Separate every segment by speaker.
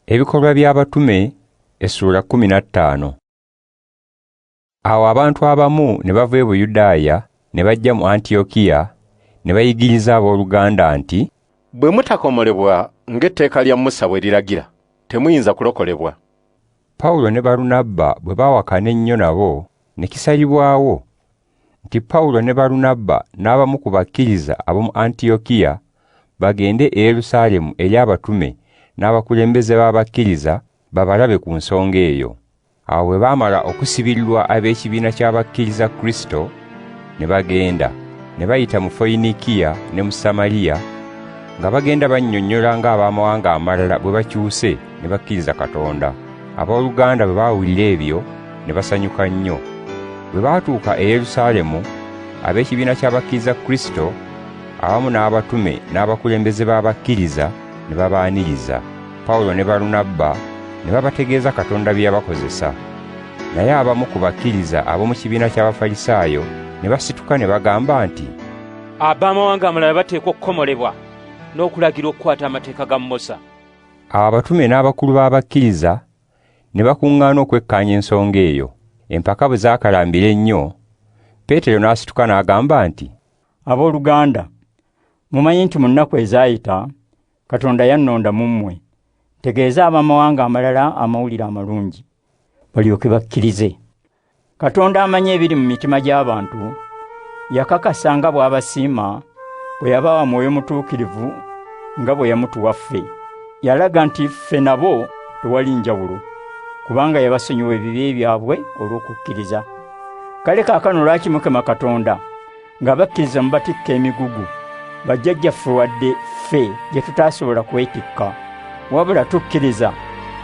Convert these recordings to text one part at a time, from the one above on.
Speaker 1: Ebikolwa by'Abatume essuula 15. Awo abantu abamu ne bava e Buyudaaya ne bajja mu Antiyokiya ne bayigiriza abooluganda nti,
Speaker 2: Bwe mutakomolebwa ng'etteeka lya Musa bwe liragira, temuyinza kulokolebwa.
Speaker 1: Pawulo ne Balunabba bwe baawakana ennyo nabo, ne kisalibwawo nti Pawulo ne Balunabba n'abamu ku bakkiriza ab'omu Antiyokiya bagende e Yerusaalemu eri abatume n'abakulembeze b'abakkiriza babalabe ku nsonga eyo. Awo bwe baamala okusibirirwa ab'ekibiina ky'abakkiriza Kristo, ne bagenda, ne bayita mu Foyinikiya ne mu Samaliya, nga bagenda bannyonnyola ng'abamawanga amalala bwe bakyuse ne bakkiriza Katonda. Abooluganda bwe baawulira ebyo ne basanyuka nnyo. Bwe baatuuka e Yerusaalemu, ab'ekibiina ky'abakkiriza Kristo awamu n'abatume n'abakulembeze b'abakkiriza ne babaaniriza. Pawulo ne Balunabba ne babategeeza Katonda bye yabakozesa. Naye abamu ku bakkiriza ab'omu kibiina ky'Abafalisaayo ne basituka ne bagamba nti,
Speaker 3: Ab'amawanga amalala bateekwa okukomolebwa n'okulagirwa okukwata amateeka ga Musa.
Speaker 1: Awo abatume n'abakulu b'abakkiriza ne bakuŋŋaana okwekkaanya ensonga eyo. Empaka bwe zaakalambira ennyo, Peetero n'asituka n'agamba nti,
Speaker 4: Abooluganda, mumanyi nti mu nnaku ezaayita Katonda yannonda mu mmwe, ntegeeze ab'amawanga amalala amawulire amalungi, balyoke bakkirize. Katonda amanyi ebiri mu mitima gy'abantu, yakakasa nga bw'abasiima bwe yabawa Mwoyo Mutuukirivu nga bwe yamutuwa ffe. Yalaga nti ffe nabo tewali njawulo, kubanga yabasonyiwa ebibi byabwe olw'okukkiriza. Kale kaakano lwaki mukema Katonda ng'abakkiriza mubatikka emigugu bajjajjaffe wadde ffe gye tutaasobola kwetikka? Wabula tukkiriza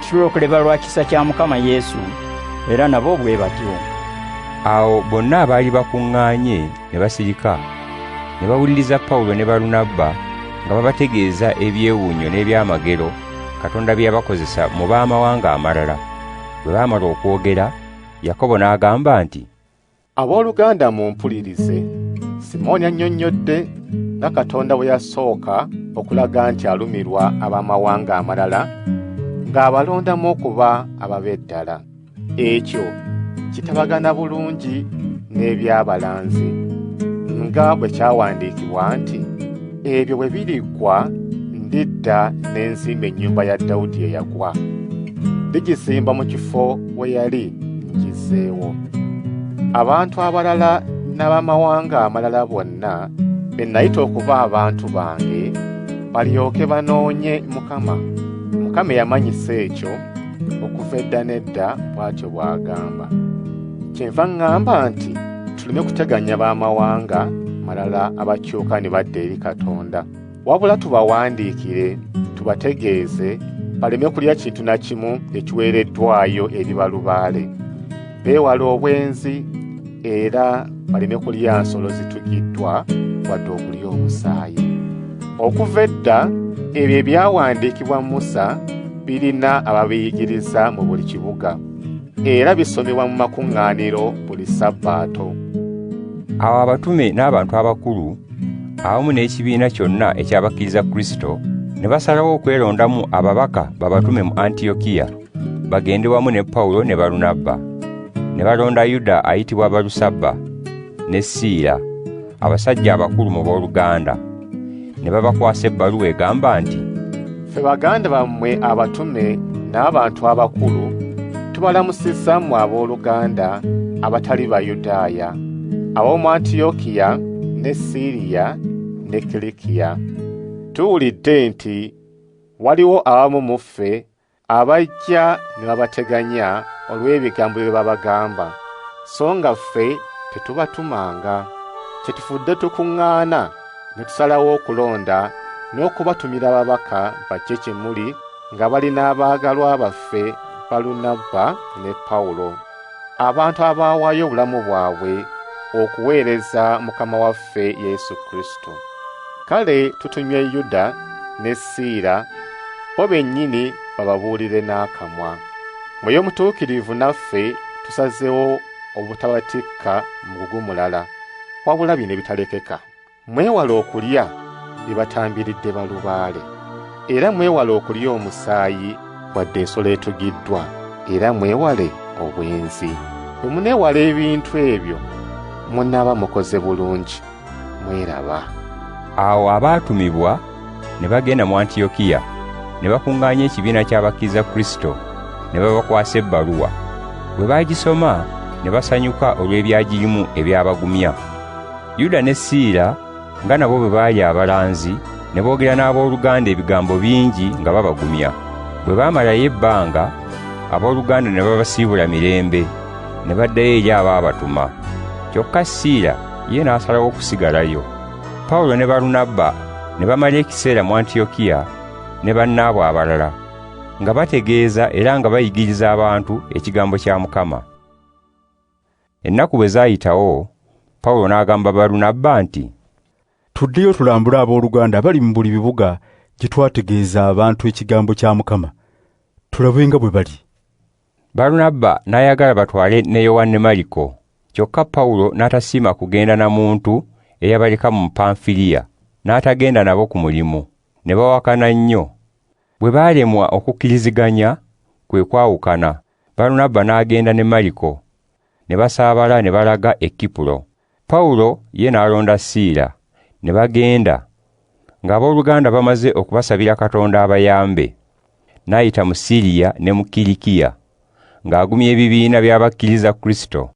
Speaker 4: tulokolebwa lwa kisa kya Mukama Yesu, era nabo bwe batyo.
Speaker 1: Awo bonna abaali bakuŋŋaanye ne basirika, ne bawuliriza Pawulo ne Balunabba nga babategeeza ebyewuunyo n'ebyamagero Katonda bye yabakozesa mu b'amawanga amalala. Bwe baamala okwogera, Yakobo n'agamba nti,
Speaker 2: Abooluganda mumpulirize. Simooni annyonnyodde nga Katonda bwe yasooka okulaga nti alumirwa ab'amawanga amalala ng'abalondamu okuba abab'eddala. Ekyo kitabagana bulungi n'ebyabalanzi, nga bwe kyawandiikibwa nti, Ebyo bwe biriggwa ndidda ne nzimba ennyumba ya Dawudi eyagwa. Ndigizimba mu kifo we yali ngizzeewo. Abantu abalala n'abamawanga amalala bonna be nayita okuba abantu bange balyoke banoonye Mukama. Mukama eyamanyisa ekyo okuva edda n'edda bw'atyo bw'agamba. Kyenva ŋŋamba nti tuleme kuteganya b'amawanga malala abakyuka ne badda eri Katonda. Wabula tubawandiikire tubategeeze baleme kulya kintu na kimu ekiweereddwayo eri balubaale, beewale obwenzi era baleme kulya nsolo zitugiddwa wadde okulya omusaayi. Okuva edda ebyo ebyawandiikibwa Musa birina ababiyigiriza mu buli kibuga, era bisomebwa mu makuŋŋaaniro buli Sabbaato.
Speaker 1: Awo abatume n'abantu abakulu awamu n'ekibiina kyonna eky'abakkiriza Kristo ne basalawo okwerondamu ababaka babatume mu Antiyokiya bagende wamu ne Pawulo ne Balunabba. Ne balonda Yuda ayitibwa Balusabba ne Siira, abasajja abakulu mu booluganda, ne babakwasa ebbaluwa egamba nti,
Speaker 2: Ffe baganda bammwe abatume n'abantu abakulu tubalamusizza mmwe abooluganda abatali Bayudaaya ab'omu Antiyokiya ne Siiriya ne Kilikiya. Tuwulidde nti waliwo abamu mu ffe abajja ne babateganya olw'ebigambo bye babagamba, so nga ffe tetubatumanga. Kyetufudde tukuŋŋaana ne tusalawo okulonda n'okubatumira ababaka bajje gye muli nga bali n'abaagalwa baffe Balunabba ne Pawulo, abantu abaawaayo obulamu bwabwe okuweereza Mukama waffe Yesu Kristo. Kale tutumye Yuda ne Siira, bo bennyini bababuulire n'akamwa. Mwoyo Mutuukirivu naffe tusazeewo obutabatikka mugugu mulala, wabula bino ebitalekeka. Mwewale okulya bye batambiridde balubaale, era mwewale okulya omusaayi
Speaker 5: wadde ensolo etugiddwa, era mwewale obwenzi. Bwe muneewala ebintu ebyo, munaaba mukoze bulungi. Mweraba.
Speaker 1: Awo abaatumibwa ne bagenda mu Antiyokiya, ne bakuŋŋaanya ekibiina ky'abakkiriza Kristo, ne babakwasa ebbaluwa. Bwe baagisoma, ne basanyuka olw'ebyagirimu ebyabagumya. Yuda ne Siira, nga nabo bwe baali abalanzi, ne boogera n'abooluganda ebigambo bingi nga babagumya. Bwe baamalayo ebbanga, abooluganda ne babasiibula mirembe, ne baddayo eri abaabatuma. Kyokka Siira ye n'asalawo okusigalayo. Pawulo ne Balunabba ne bamala ekiseera mu Antiyokiya ne bannaabwe abalala, nga bategeeza era nga bayigiriza abantu ekigambo kya Mukama. Ennaku bwe zaayitawo, Pawulo n'agamba Balunabba nti,
Speaker 6: Tuddeyo tulambule abooluganda abali mu buli bibuga gye twategeeza abantu ekigambo kya Mukama, tulabe nga bwe bali.
Speaker 1: Balunabba n'ayagala batwale ne Yowanne Mariko, kyokka Pawulo n'atasiima kugenda na muntu eyabaleka mu Panfiliya, n'atagenda nabo ku mulimu, ne bawakana nnyo. Bwe baalemwa okukkiriziganya, kwe kwawukana, Balunabba n'agenda ne Mariko, ne basaabala ne balaga e Kipuro. Pawulo ye n'alonda Siira, ne bagenda, ng'abooluganda bamaze okubasabira Katonda abayambe. N'ayita mu Siriya ne mu Kirikiya, ng'agumya ebibiina by'abakkiriza Kristo.